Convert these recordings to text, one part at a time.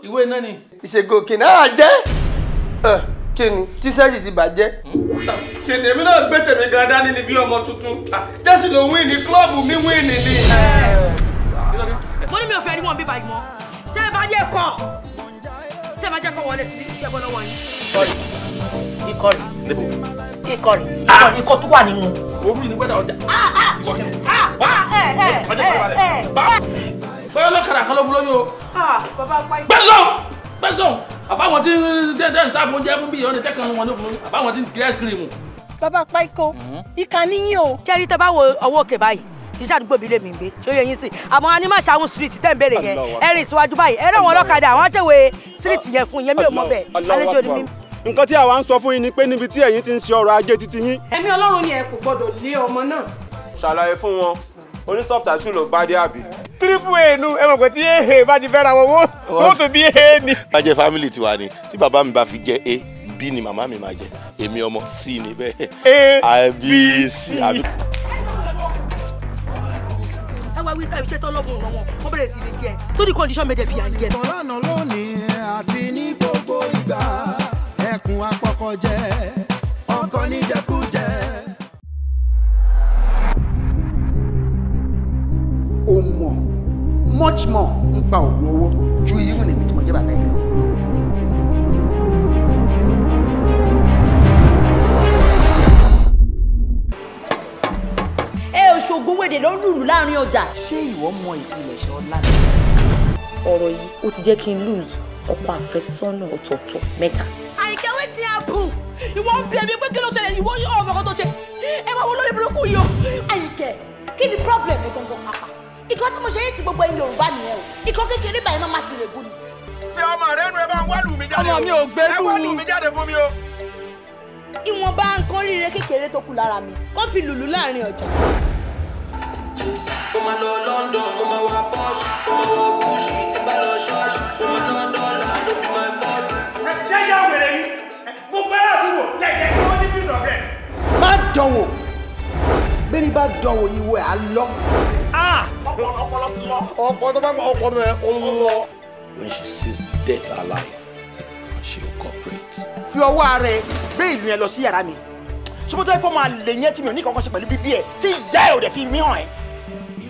Ìwé náà ni. Ìṣègùn kìnnì á jẹ́ kíni tíṣẹ́ẹ̀sì ti bàjẹ́. Kìnnì èmi náà gbé tèmi gan dání ni bí ọmọ tuntun. Jẹ́sì ló wí ní klọ́ọ̀bù mi wí ní ni. Mo ní mi ò fẹ́ rí wọn bí báyìí mọ́. Tẹ́ ẹ bá jẹ́ kọ́ tẹ́ ẹ bá jẹ́ kọ́ wọlé sí iṣẹ́ bọ́ lọ́wọ́ yín. Ikọ̀ rẹ̀ ikọ̀ rẹ̀ ikọ̀ tó wà nínú. Orú ni wẹ́dà ọjà. Bọ́lá lọ́kàrà kan ló fún lóyún o. Gbẹ́sọ̀n gbẹ́sọ̀n àbáwọn tí tẹ́ ń sáfún jẹ́ fún bí ìyọ́nì tẹ́kàn wọn ló fún lóyún àbáwọn tí ń kiri ice cream. Bàbá Páíkó ìkànnì yín o. Ṣẹ́rí tẹ́ bá wo ọwọ́ òkè báyìí kì í ṣàdúgbò bí lèmi ń gbé ṣó yẹ yín sí àmọ́ Animashaun street tẹ́ ń béèrè yẹn ẹ rìn síwájú báyìí ẹ rẹ̀ wọn ọlọ́kadà àwọn aṣèwé street yẹn fún yẹn mi ò mọ̀ bẹ́ẹ̀ àlejò ni mí. Nǹkan tí àwa ń sọ fún yín ni pé níbi tí ẹ̀yin ti ń ṣe ọrọ̀ ajé títí yín. Ẹ̀mí Ọlọ́run ni ẹ kò gbọ́dọ̀ lé ọmọ náà. Ṣàlàyé fún wọn onísọ̀tàṣù ló bá dé àbí. Triple A nu ẹ mọ̀ pé tí AA bá ti fẹ́ra wọn wọ́n tó bí A ni. Bá jẹ́ family tiwa ni tí bàbá mi bá fi jẹ́ A B ni màmá mi máa jẹ èmi ọmọ C ni bẹ́ẹ̀. A B C àbí. Ẹ wá wí ká iṣẹ́ tọ́lọ́bùn wọn wọ́n bẹ̀rẹ̀ sí ní jẹ tó ní condition méje fìyà ń jẹ. Ìtọ́lánà lónìí àti ní gbogbo ìgbà ẹkùn apọkọjẹ ọkọ níjẹkújẹ. O mọ̀ much more nípa oògùn owó ju even èmi tí mo jẹ́ bàbá yìí lọ. Ẹ ò ṣoògùn wèdè ló ń lùlù láàrin ọjà. Ṣé ìwọ mọ ìpilẹ̀ṣẹ̀ ọlá ni? Ọ̀rọ̀ yìí ó ti jẹ́ kí n lose ọkọ àfẹ́sọ́nà ọ̀tọ̀ọ̀tọ̀ mẹ́ta. Àyìnkẹ́ wetin happen? Ìwọ ń bí ẹbí pé kí ló ṣẹlẹ̀ ìwọ ọmọ kan tó ṣe. Ẹ máa wo lórí burúkú yìí o. Àyìnkẹ́ kí ni problem ẹ gangan pàpà? Ìkan tí mo ṣe yìí ti gbogbo ẹ̀yin Yorùbá nìyẹn o. Ìkan kékeré báyìí máa ma sì règùn ni. Tí ọmọ rẹ nu ẹ bá ń wá lù mí jáde o. Ọmọ mi ò gbẹ́lú. Ẹ wá lù mí jáde fún mi o. Ìwọ̀nba nǹkan ríire kékeré tó kù lára mi kó fi lùlù láàrin ọjà. Mo máa lọ London, mo máa wá Porsche, mo máa wọ Gucci, tí bá lọ ṣọ́ọ̀ṣì, mo máa ná dọ́là ló bí my forty. Ẹ jẹ́jẹ́ wèrè yìí, gbogbo ẹ̀rọ àdúgbò lẹ́jẹ̀ kí wọ́n ní peace of rest. Má dánwò, bẹ́ẹ̀ni bá dánwò ìwọ ẹ̀ á lọ. Ọpọlọ ti lọ. Ọpọlọ tó bá gbọ́ ọpọlọ ẹ̀ ó ń lọ. When she sees death alive, she will cooperate. Fi ọwọ́ ara ẹ gbé ìlú yẹn lọ sí yàrá mi. Ṣùgbọ́n tó yẹ kó máa lè yẹn tí mi ò ní kankan ṣe pẹ̀lú bíbí ẹ̀ tí ìyá ẹ̀ ò dẹ̀ fi mí hàn ẹ́.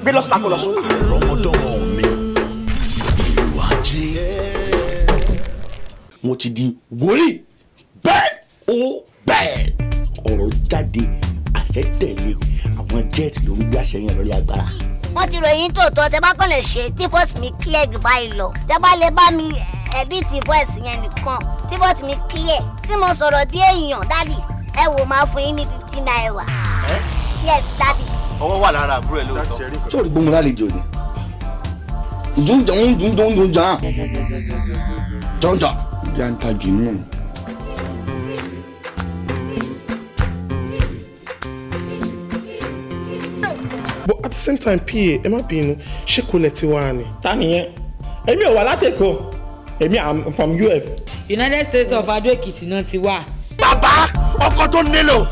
Gbé lọ sí tako lọ sùn. Àrọ́mọdọ́mọ mi ìlú ajé. Mo ti di wòlíì bẹ́ẹ̀ ó bẹ́ẹ̀. Ọ̀rọ̀ jáde àṣẹ tẹ̀lé àwọn jẹ́ẹ̀tì ló ń gbé àṣẹ yẹn lórí agbára. Wọ́n ti ròyìn tòótọ́ tẹ bá kàn lè ṣe tí voice mi clear jù báyìí lọ tẹ bá lè bá mi edit voice yẹn nìkan tí voice mi clear tí mo sọ̀rọ̀ bí èèyàn dádì ẹ wò máa fún yín ní 50 naira. Yes dádì. Ọwọ́ wà lára àbúrò ẹ̀ lóòótọ́. Ṣé o rí gbóhùn lálejò ni? Dùn dùn dùn dùn jà. Jọ̀njà. Jàǹtà jì nù. But at the same time, PA, ẹ má bínú, ṣé kò lẹ ti wá ni? Ta nìyẹn? Èmi ò wá látẹ̀kọ́, èmi am from US. United States of Ado Ekiti náà ti wá. Bàbá ọkọ tó nílò,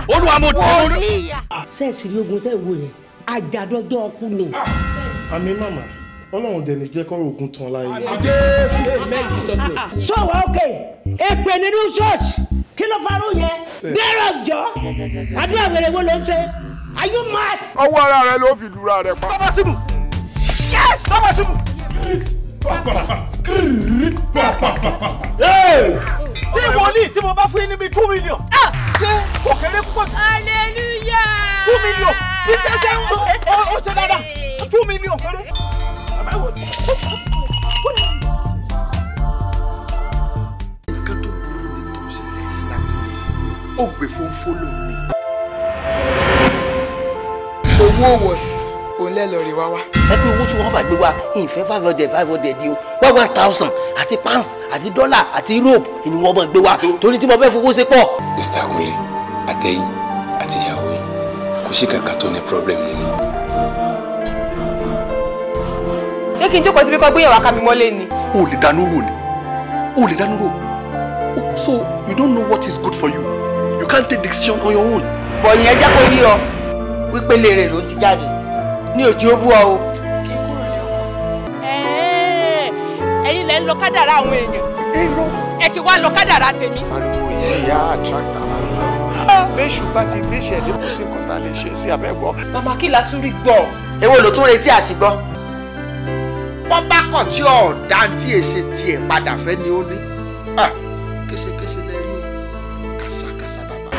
Olúwa mo dé. Ṣẹ́ẹ̀sì ní ogun tẹ́ wo yẹn, àjàdọ́jọ́ ọkú ni. Àmì màmá, Ọlọ́run dẹ̀ ní jẹ́ kọ́rọ̀ ogun tán láyé. Sọ̀wọ́ òkè, èpè nínú ṣọ́ọ̀ṣì, kí ló farú yẹn? Bẹ́ẹ̀rẹ̀ ọ̀jọ́, àdúrà wèrè wo ló ń ṣe? Are you mad? Ọwọ́ ara rẹ ló fi lura rẹ pa. Bàbá Símù! Yes! Bàbá Símù! Ṣé wòlíì tí mo bá fún yín níbi 2 million? Ṣé kò kéré púpọ̀ jù? Hallelujah! 2 million! Bí tẹ́sẹ̀ ó ṣe dáadáa! 2 million péré! Nǹkan tó burú ni tó ṣẹlẹ̀ sí látọ̀lẹ́. Ó gbé fónfó lòun ni. Owó wọ̀sí òun lẹ́lọ́rìí wá wá. Ẹ pé owó tí wọ́n bá gbé wá ìfẹ́ 500 500 di o 1,000 àti pounds àti dọ́là àti europe ni wọ́n bá gbé wá torí tí mo fẹ́ fowó ṣe pọ̀. Mr. Kunle àtẹ̀yìn àti ìyàwó yìí kò sí kankan tó ní problem nínú. Ṣé kí n jókòó síbi kan gbéyàwó aká mi mọ́lé ni? O lè dánú rò ni. O lè dánú rò. So you don't know what is good for you. You can't take decision on your own. Bọ̀ ìyẹn jẹ́ kó yí ọ wípé lèrè ló ń ti jáde ní òjò bú ọ o. Kí n kúrò ní ọkọ. Ẹ̀yin lẹ ń lọ kádàrá àwọn èèyàn. Ẹ ti wá lọ kádàrá tèmi. Ariwo yìí á attract àwọn èèyàn. Béṣù bá ti gbéṣẹ̀ dé kò sí nǹkan tá a lè ṣe sí abẹ́gbọ́. Màmá kí la tún rí gbọ́. Èwo ló tún retí àti gbọ́? Wọ́n bá kọ̀ tí ọ̀dà tí èsè tiẹ̀ padà fẹ́ ni ó ní. Késekése lẹ rí o, kàṣàkàṣà bàbá.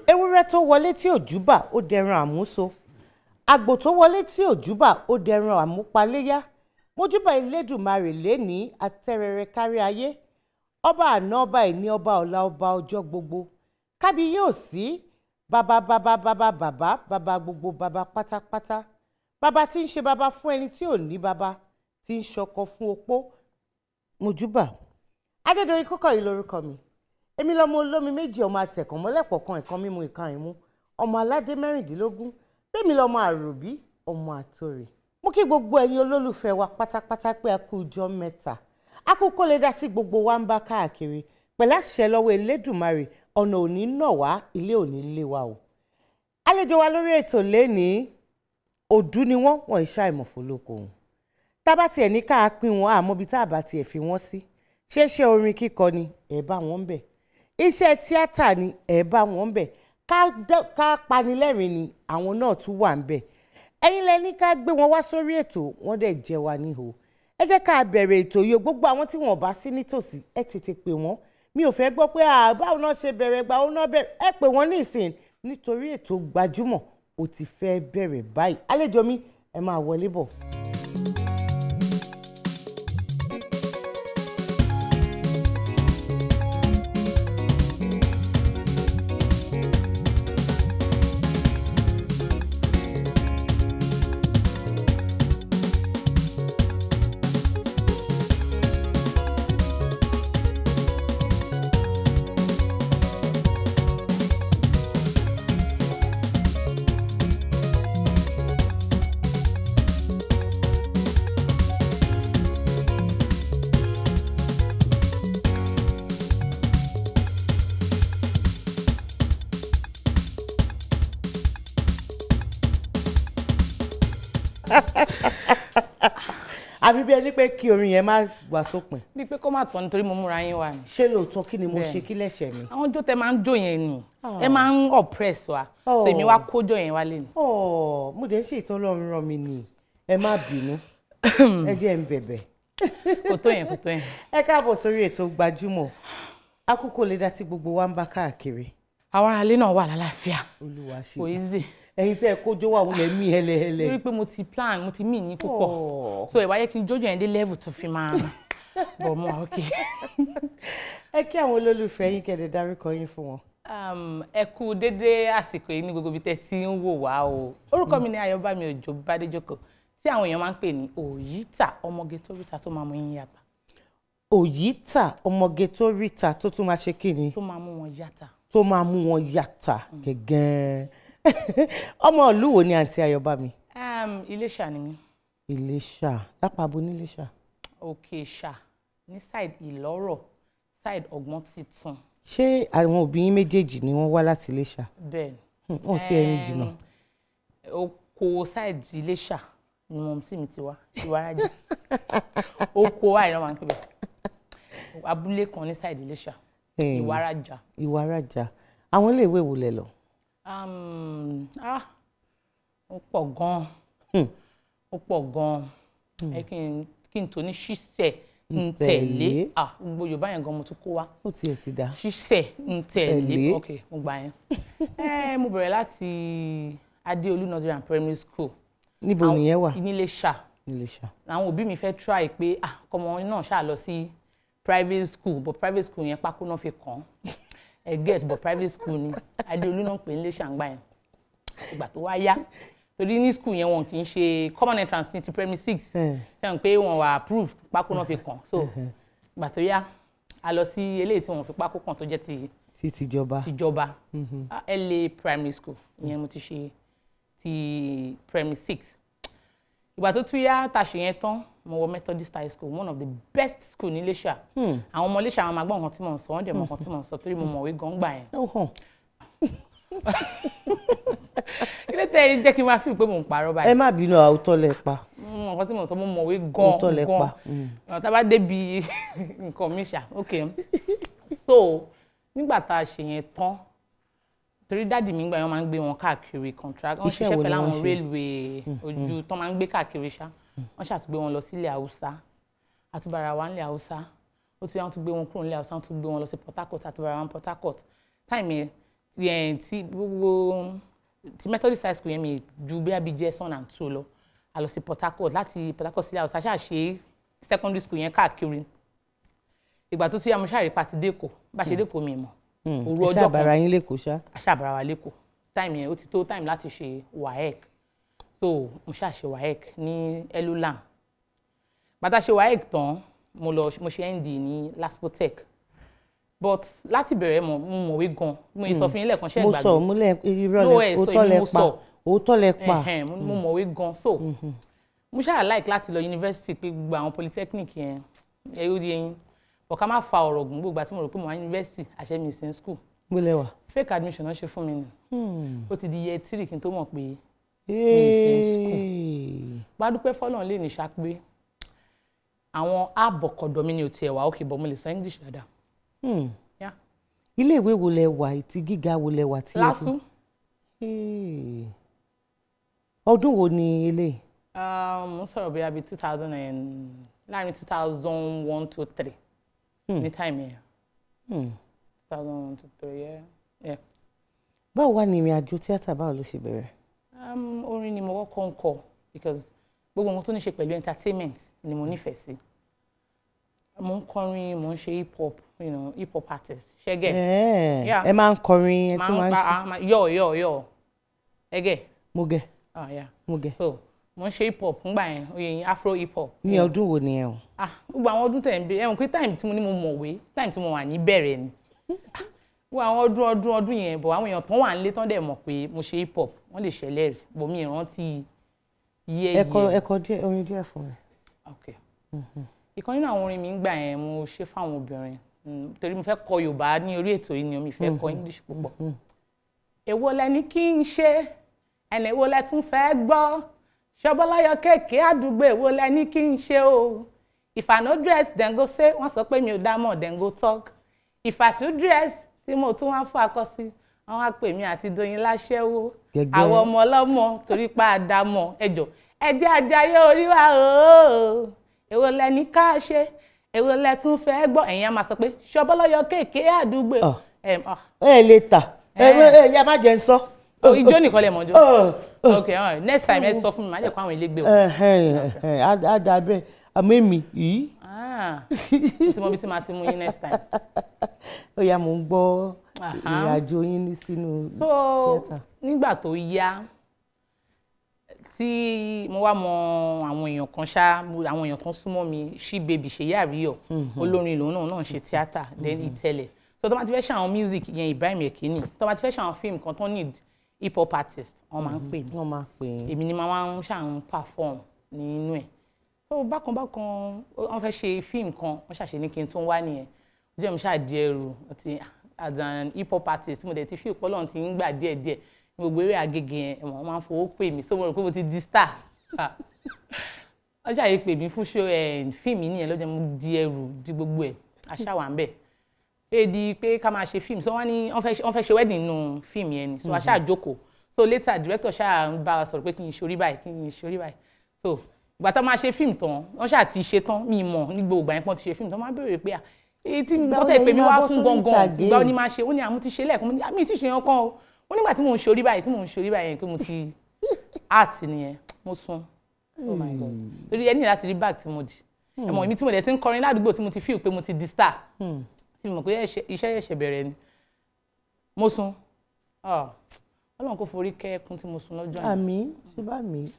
Ewúrẹ́ tó wọlé tí ò júbà ó dẹran àmúso, àgbò tó wọlé tí ò júbà ó dẹran àmúpaléyá. Mojúbà Elédùmarè lénìí atẹ́rẹrẹ kárí ayé, ọba àná ọba ìní ọba ọ̀la ọba ọjọ́ gbogbo, kábí yóò sí bàbá bàbá bàbá bàbá bàbá gbogbo bàbá pátápátá, bàbá tí ń ṣe bàbá fún ẹni tí ò ní bàbá, tí ń ṣọkọ fún opó. Mojúbà. Adédoyin Kókọ̀yí lórúkọ mi. Èmi lọmọ olómi méjì, ọmọ atẹ̀kàn mọ́lẹ̀pọ̀ kan ìkan mímu ìkan ìmú, ọmọ aládé 16, bẹ́ẹ̀mi lọmọ àròbí, ọmọ àtòrè. Mo kí gbogbo ẹ̀yin olólùfẹ́ wa pátápátá pé a kú ọjọ́ mẹ́ta, a kú kó lè dá sí gbogbo wa ń bá káàkiri pẹ̀lú àṣẹ lọ́wọ́ Elédùmarè, ọ̀nà òní nà wá, ilé òní lé wa o. Àlejò wa lórí ètò lénìí, òdú ni wọ́n, wọ́n ìṣe àìmọ̀fólókòhùn. Tá bá tiẹ̀ ní ká pín wọn, àmọ́ ibi tá a bá tiẹ̀ fi wọ́n sí. Ṣé iṣẹ́ orin kíkọ ni ẹ̀ bá wọn bẹ̀, iṣẹ́ tíátà ni ẹ̀ bá wọn bẹ̀, ká panilẹ́rìn ni àwọn náà tún wà ń bẹ̀. Ẹ̀yin lẹ ní ká gbé wọn wá sórí ètò, wọ́n dẹ̀ jẹ́ wa níhò. Ẹ jẹ́ ká bẹ̀rẹ̀ ètò yìí. Gbogbo àwọn tí wọn ò bá sí nítòsí, ẹ tètè pè wọ́n. Mi ò fẹ́ gbọ́ pé báwo náà ṣe bẹ̀rẹ̀, gbà ó náà bẹ̀rẹ̀. Ẹ pè wọ́n nísìn nítorí ètò gbajúmọ̀ ó ti fẹ́ bẹ̀rẹ̀ báyìí. Àlejò mi, ẹ máa wọlé bọ̀. Àfi bí ẹni pé kí orin yẹn má wá sópin. Bíi pé kó má tán nítorí mo múra yín wá ni. Ṣé lóòótọ́? Kí ni mo ṣe? Kí lẹ̀ṣẹ̀ mi? Àwọn jó tẹ máa ń jó yẹn ni ẹ máa ń oppress wa, so èmi wá kójó yẹn wá lé ni. Mo dẹ̀ ń ṣe ìtọ́lọ́run rán mi ni, ẹ má bínú, ẹ jẹ́ ń bẹ̀bẹ̀. Kò tó yẹn, kò tó yẹn. Ẹ káàbọ̀ sórí ètò gbajúmọ̀, àkókò lè dá tí gbogbo wa ń bá káàkiri. Àwọn aráalé náà wà lálàáfíà. Olúwa ṣe. Kò easy. Ẹ̀yin tẹ́ ẹ kójó wà wọlé mí hẹlẹhẹlẹ. Torí pé mo ti plan, mo ti mí ní púpọ̀, so ìwà yẹ kí n jójó yẹn dé level tó fi máa bọ̀ mọ́. Ok. Ẹ kí àwọn olólùfẹ́ yín kẹ́dẹ̀ dárúkọ yín fún wọn. Ẹ kú dédé àsìkò yìí ní gbogbo ibi tẹ́ ti ń wò wá o. Orúkọ mi ni Ayọ̀bámi Òjó Bádéjókòó, tí àwọn èèyàn máa ń pè ní Òyìtà, ọmọge tó ríta tó máa mú yín yàtà. Òyìtà, ọmọge tó ríta tó tún máa ṣe kí ni? Tó máa mú wọn yàtà. Tó máa mú wọn yàtà gẹ́gẹ́. Ọmọ ìlú wo ni àǹtí Ayọ̀bámi? Iléṣà ni mí. Iléṣà, lápapọ̀ níléṣà. Òkè Ìṣà ní side Ìlọ́rọ̀, side Ọ̀gbọ́n Titun. Ṣé àwọn òbí yín méjèèjì ni wọ́n wá láti Iléṣà? Bẹ́ẹ̀. Wọ́n ti ẹ̀rìn jìnnà. Oko side Iléṣà ni mumsy mi ti wá, Ìwárájì. Oko àìrán máa ń pè bẹ́ẹ̀. Abúlé kan ní side Iléṣà, Ìwárájà. Ìwárájà. Àwọn iléèwé wo lẹ lọ? Ah, ó pọ̀ gan-an. Ó pọ̀ gan-an. Ẹ kí n tó ní ṣíṣẹ̀ ń tẹ̀lé. Ah, gbogbo Yorùbá yẹn gan mo tún kó wá. Ó tiẹ̀ ti dá. Ṣíṣẹ̀ ń tẹ̀lé. Ok, mo gbà yẹn. Mo bẹ̀rẹ̀ láti Adéolú Nursery and Primary School. Níbo nìyẹn wà? Níléṣà. Níléṣà. Àwọn òbí mi fẹ́ try pé ah, kọ́mọ náà ṣáà lọ sí private school, but private school yẹn pákó náà fi kàn án. Ẹ get, but private school ni Adéolú náà pè ní Iléṣà ńgbà yẹn. Ìgbà tó wá yá, torí ní school yẹn wọn kì í ṣe common entrance ní ti primary six, ṣe hàn pé wọn wà approve, pákó náà fi kàn. So ìgbà tó yá, a lọ sí eléyìí tí wọn fi pákó kàn tó jẹ́ ti tìjọba. Tìjọba, LA Primary School. Ìyẹn mo ti ṣe ti primary six. Ìgbà tó tún yá, tá a ṣe yẹn tán, mo wọ Methodist High School, one of the best school ní Iléṣà. Àwọn ọmọ Iléṣà, àwọn máa gbọ́ nǹkan tí mò ń sọ, wọ́n dẹ̀ mọ nǹkan tí mò ń sọ torí mo mọ̀wé gan gbà yẹn. Kí ló tẹ ẹ jẹ́ kí n máa fi pé mò ń parọ́ báyìí? Ẹ má bínú, àwòtọ́ lẹ pa. Mo mọ nǹkan tí mò ń sọ, mo mọ̀wé gan Òótọ́ lẹ pa. Gan. Tá a bá débi nǹkan mi ṣá, ok. So nígbà tá a ṣe yẹn tán, torí daddy mi gbà yẹn, wọ́n máa ń gbé wọn káàkiri contract, wọ́n Iṣẹ́ ṣiṣẹ́ wo pẹ̀lú ni wọ́n àwọn ṣe? railway ojú tó máa ń gbé káàkiri ṣá. Wọ́n ṣàtúgbé wọn lọ sílẹ̀ Haúsá, àtúbàrà wa nílẹ̀ Haúsá. Ó ti wọ́n tún gbé wọn kúrò nílẹ̀ Haúsá, wọ́n tún gbé wọn lọ sí Port Harcourt, àtúbàrà wa ní Port Harcourt. Time yẹn tí gbogbo ti Methodist High School yẹn, mi ju bí abi JS 1 and 2 lọ. A lọ sí Port Harcourt, láti Port Harcourt sílẹ̀ Haúsá, ṣáà ṣe secondary school yẹn káàkiri. Ìgbà tó tún yá, mo ṣáà rí pàtí dẹ́kọ̀. Bá ṣe dẹ́kọ̀, mi mọ̀ òru Ẹ ọjọ́ ṣáà bára kan yín lẹ́kọ̀ọ́ ṣá. A ṣáà bára wa lẹ́kọ̀ọ́. Time yẹn, ó ti tó time láti ṣe WAEC, so mo ṣáà ṣe WAEC ní Elulam. Bàtà ṣe WAEC tán, mo lọ, mo ṣe ND ní Laspotech. But láti bẹ̀rẹ̀, mo mọ̀wé gan. Mo yìí sọ fún yín lẹ́ẹ̀kan, ṣé ẹ Mo gbàgbé? sọ, mo lẹ irọ́ No, lẹ ẹ sọ, òótọ́ èmi lẹ mo pa. sọ. Òótọ́ lẹ pa. Ẹhẹ́n, mo mọ̀wé gan, so mo ṣáà like láti lọ yunifásitì, pé gbogbo àwọn polytechnic yẹn, ẹ yóò di eyín bọ̀. Ká má fa ọ̀rọ̀ gùn, gbogbo àti mo rò pé mo wà yunifásitì, àṣẹ mi sí school. Mo lẹ wà. Fake admission náà ṣe fún mi ni. Ó ti di year three kí n tó mọ̀ pé mi ì sí school. Gbadúpẹ́ fọlọ́run lè ní ṣá pé àwọn àbọ̀kọ̀dọ̀ mi ni ò tiẹ̀ wá òkè bọ̀, mo lè sọ English dáadáa. Yeah. Ilé ìwé wo lẹ wà, ìtì gíga wo lẹ wà tí ẹ fi- LASU. Hey. Ọdún wo ni eléyìí? Mo ń sọ̀rọ̀ bóyá bíi two thousand and láàrin 2001 to 3 ní time yẹn. 2001 to 3, yeah. Báwo wá ní ìrìn àjò tíátà, báwo ló ṣe bẹ̀rẹ̀? Orin ni mo kọ́kọ́ ń kọ, because gbogbo nǹkan tó ní ṣe pẹ̀lú entertainment ni mo nífẹ̀ẹ́ sí. Mo ń kọrin, mo ń ṣe hip hop, hip hop artist, ṣẹ́gẹ̀. Ẹ máa ń kọrin, ẹ tún máa ń ṣe. Ṣe. Yọ yọ yọ, ẹgẹ. Mo gẹ. Ah, yeah. Mo gẹ. So mo ń ṣe hip hop ńgbà yẹn, oyè yín, afro hip hop. Ní ọdún wo ni ẹ o? Ah, gbogbo àwọn ọdún tẹ̀ ń bẹ ẹ̀wọ̀n pé time tí mo ní mo mọ̀wé, time tí mo wà ní bẹ̀rẹ̀ ni. Ah, gbogbo àwọn ọdún ọdún ọdún yẹn bọ̀, àwọn èèyàn tán wà nílé tán dẹ̀ mọ̀ pé mo ṣe hip hop, wọ́n lè ṣẹlẹ̀ rí bọ̀, mi ìrántí yẹ́. Ẹ kọ, ẹ kọ díẹ̀, orin díẹ̀ fún mi. Okay. Ìkan nínú àwọn orin mi ń gbà yẹn, mo ṣe fáwọn obìnrin. Torí mo fẹ́ kọ Yorùbá ní orí ètò yìí ni, mi fẹ́ kọ English púpọ̀. Èwo lẹ ní kí n ṣe ẹnì, èwo lẹ tún fẹ́ gbọ́? Ṣọbọláyọ kéèké àdúgbò, èwo lẹ ní kí n ṣe o? If I no dress, dem go say, wọ́n sọ pé mi ò dá mọ̀, dem go talk. If I too dress, tí mo tún wá fún akọ́sí, wọ́n á pè mí àti Doyin láṣẹ́wó. Gẹ́gẹ́. Àwọn ọmọ ọlọ́mọ torí pa àdámọ̀, ẹjọ́ ẹ jẹ́ àjàyè orí wa ooo. Èwo lẹ ní ká ṣe, èwo lẹ tún fẹ́ gbọ́? Ẹ̀yin á máa sọ pé ṣọbọláyọ kéèké àdúgbò. Ah. Ẹ lè tà ẹ ẹ yá, má jẹ́ ń sọ. Oh, ijó nìkan lè mọ̀ jó. Ok, all right. Next time, ẹ sọ fún mi, má jẹ́ kó àwọn ilé gbé o. Á dà bẹ́ẹ̀, àmọ́ èmi yìí. Ah, mo ti mọ ibi tí màá ti mú yín next time. Ó yá, mò ń gbọ́ Aha. ìrìn àjò yín ní sínú So tíátà. nígbà tó yá tí mo wá mọ àwọn èèyàn kan ṣá, àwọn èèyàn kan súnmọ́ mi, Ṣí Baby, Ṣèyí Àríyọ̀, olórin lòun náà ń ṣe tíátà, then Ìtẹ̀lẹ̀. So tó bá ti fẹ́ ṣe àwọn music yẹn, Ibrahim Ekini, tó bá ti fẹ́ ṣe àwọn fíìmù kan tó need hip hop artist, wọ́n máa ń pè mí. Wọ́n máa pè é. Èmi ni màá wá ń ṣà ń perform nínú ẹ̀. So bákan bákan, wọ́n fẹ́ ṣe fíìmù kan, wọ́n ṣàṣe ní kí n tún wá nìyẹn. Ojú ẹ̀, mo ṣáà di ẹrù àti as an hip hop artist, mo dẹ̀ ti fi ìpọ́lọ̀ tí ń gbà díẹ̀díẹ̀ ní gbogbo eré Agége yẹn, wọ́n máa ń fowó pè mí, so mo rò pé mo ti di star. Wọ́n ṣàyè pè mí fún show fíìmù nìyẹn lọ́jọ́ mo di ẹrù di gbogbo ẹ̀, àṣà wà ń bẹ̀. Pé di pé ká máa ṣe fíìmù, so wọ́n ní wọ́n fẹ́ ṣe wedding nínú fíìmù yẹn ni, so a ṣáà jókòó. So later director ṣáà ń bá wa sọ̀rọ̀ pé kí n ṣorí báyìí, kí n ṣorí báyìí. So ìgbà tá máa ṣe fíìmù tán, wọ́n ṣáà ti ṣe tán, mi mọ̀ ní gbogbo ìgbà yẹn pọ́n ti ṣe fíìmù tán, máa béèrè pé èyí tí nǹkan tẹ̀ pé mi wá fún gangan, ìgbà ó ní máa ṣe, ó ní àmú ti ṣe lẹ́ẹ̀kan, mi ti ṣe yẹn kan o. Ó nígbà tí mò ń ṣorí báyìí, tí mò ń ṣorí báyìí yẹn pé mo ti art nìyẹn, mo sun. Oh my God. Torí ẹ ní láti rí bag tí mo dì. Ẹ̀mọ̀ èmi tí mo dẹ̀ ti ń kọrin ládùúgbò tí mo ti feel pé mo ti di star. Tí mo mọ̀ pé iṣẹ́ ẹ̀ṣẹ̀ bẹ̀rẹ̀ ni. Mo sun. Ọlọ́run kò forí kẹ́kún tí mo sun lọ́jọ́ yẹn. Àmín, ṣé bá mi.